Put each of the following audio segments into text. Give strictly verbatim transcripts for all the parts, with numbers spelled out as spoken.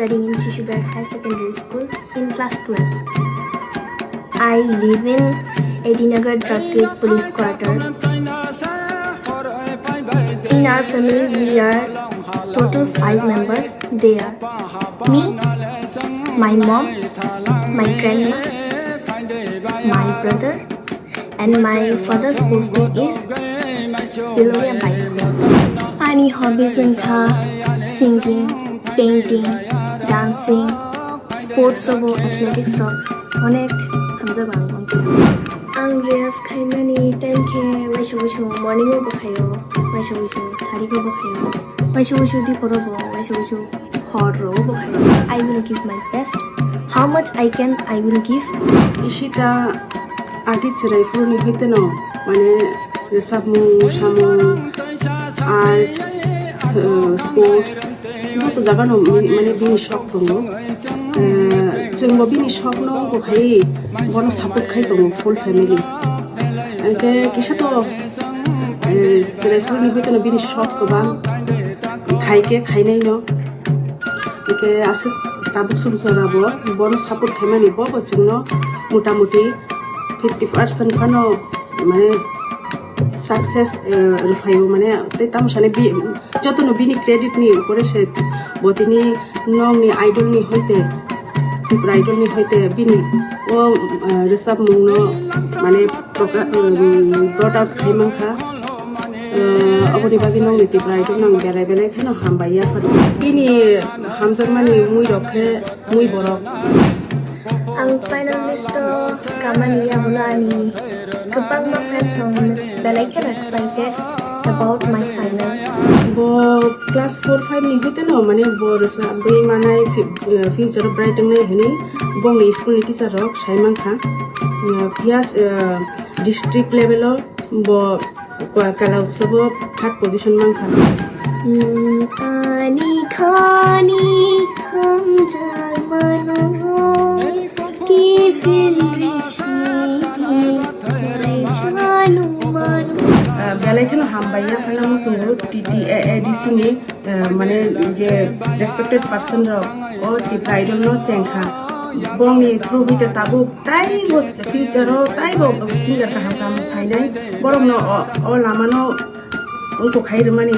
studying in Shishuber Higher Secondary School in class twelve. I live in A D Nagar Drug Gate Police Quarter. In our family, we are total five members. They are me, my mom, my grandma, my brother, and my father's posting is Bilonia Baitkhor. Ani hobbies wngkha singing, painting, dancing, sports rogo, athletics rok onek hamjago ang. Ang rehearse khaimani time khe waisa waisa morning o bo khaio, waisa waisa sari o bo khaio, waisa waisa diporo bo, waisa waisa hor rogo bo khaio. I will give my best. How much I can, I will give. Ishita agi chwrai phuru ni hoite no, mane, rwchapmung, mosamung, art, uh, sports, joto jaga no, mane, bini shok tongo. Uh, chwng bo bini shok no bo khai, bono support khai tongo full family. Hwnkhe kisa to, uh, chwrai phuru ni hoite no bini shok kwbang, khai khe khainai no. Hwnkhe aswk tabuk swk jora bo bono support khaimani, bo bo chwngno mota moti fifty percent phano, mane, success, eh, rwphaio, mane, tei tamo sani bi-, jotono bini credit ni upore se bo tini nokni idol ni hoite, Tripura Idol ni hoite bini o, eh, rwchapmung no, mane, progra-, um, brought out khai mankha. Eh, aboni bagwi nokni Tripura Idol no ang belai belai kheno hambai ya phano. Bini hamjakmani mui rok khe mui borok. Ang final list o kamani yagulo ani kwbangma friends rok belai kheno excited about my final. Bo class four five ni hoite no, mane, bo rwchapwi manai fi-, eh, future bright wngnai hwnwi bongni school ni teacher rok sai mankha. Eh, phiya, eh, district level o bo Kala Utsav o third position mankha. Nwng ani khani hamjakmano, kifil risi kaisa nungmano. Ah, belai kheno hambai ya phano muchungo T T A A D C ni, ah, mane, je respected person rok o Tripura Idol no chengkha. Bongni through hwite tabuk taibo future o taibo singer kaham kaham phainai. Borokno o, o lamano wngkuk khai rwmani,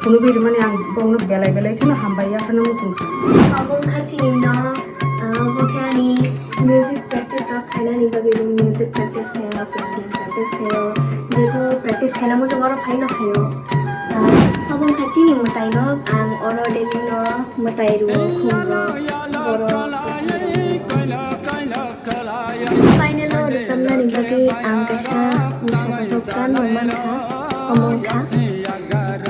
phunugwi rwmani ang bongno belai belai kheno hambai ya phano muchungkha. Obo wngkha chini no, ah, bo khe ani music practice rok khainani bagwi bo music practice khaio, piano practice khaio, jebo practice khaina muchung oro phaino khaio. Ah, obo wngkha chini mwtai no, ang oro daily no mwtai rwo, khum rwo, borok. Final o rwchapnani bagwi ang kaisa mwsathothok gan rok mankha, omo wngkha,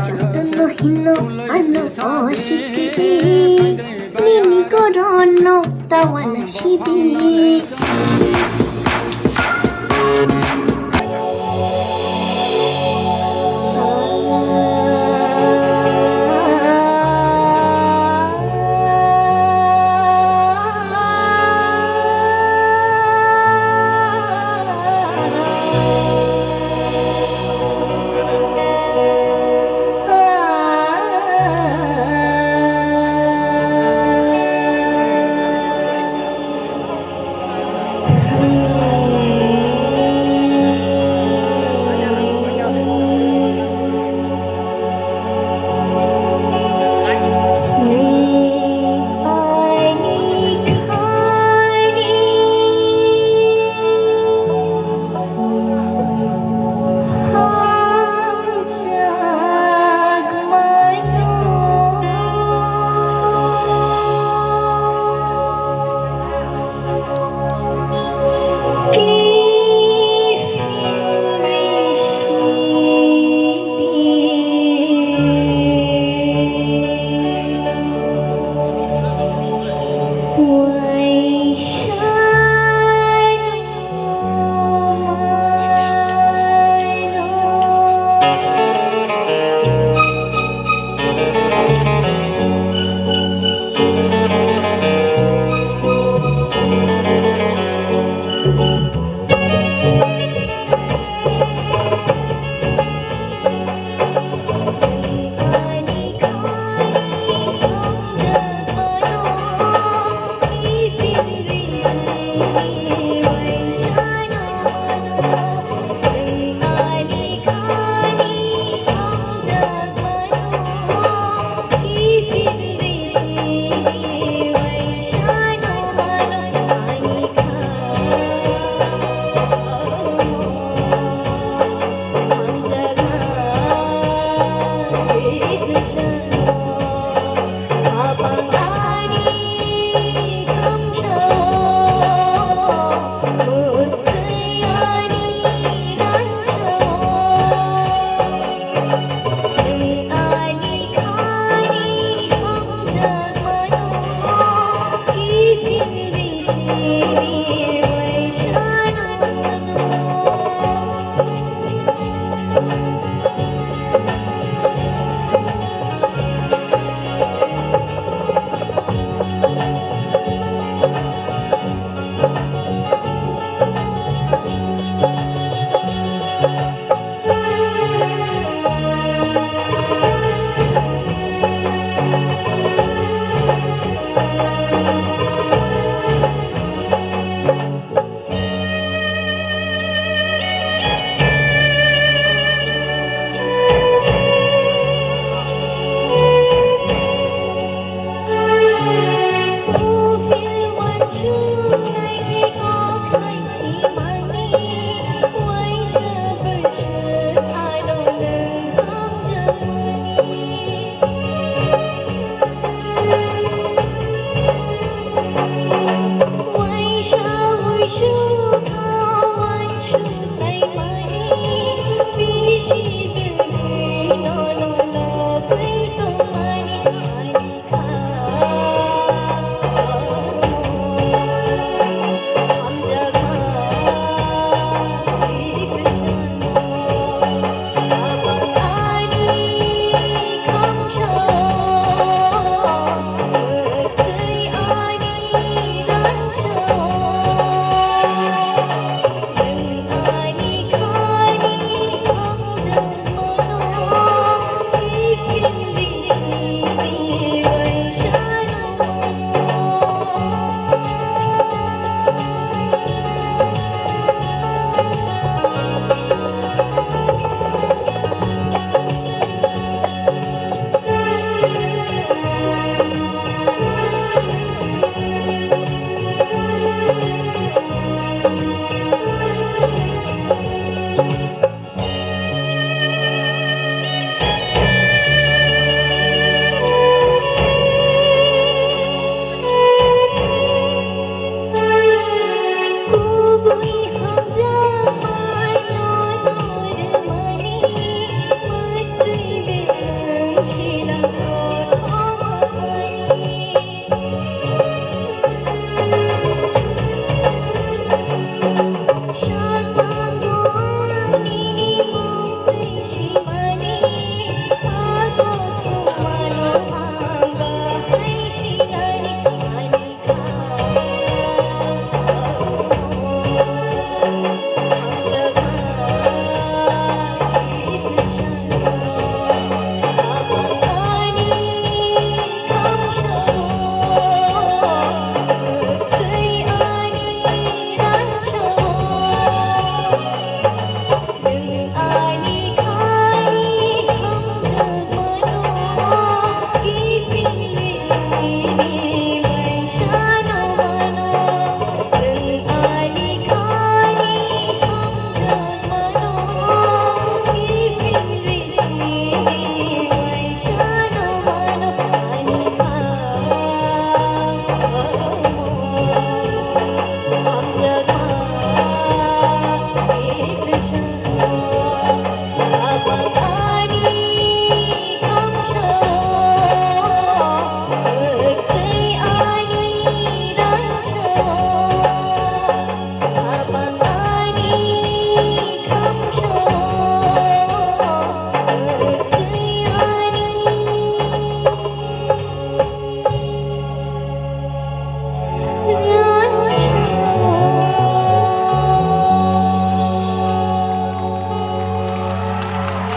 "Jotono hino ano o sikiri, nini gorono tawana sidi."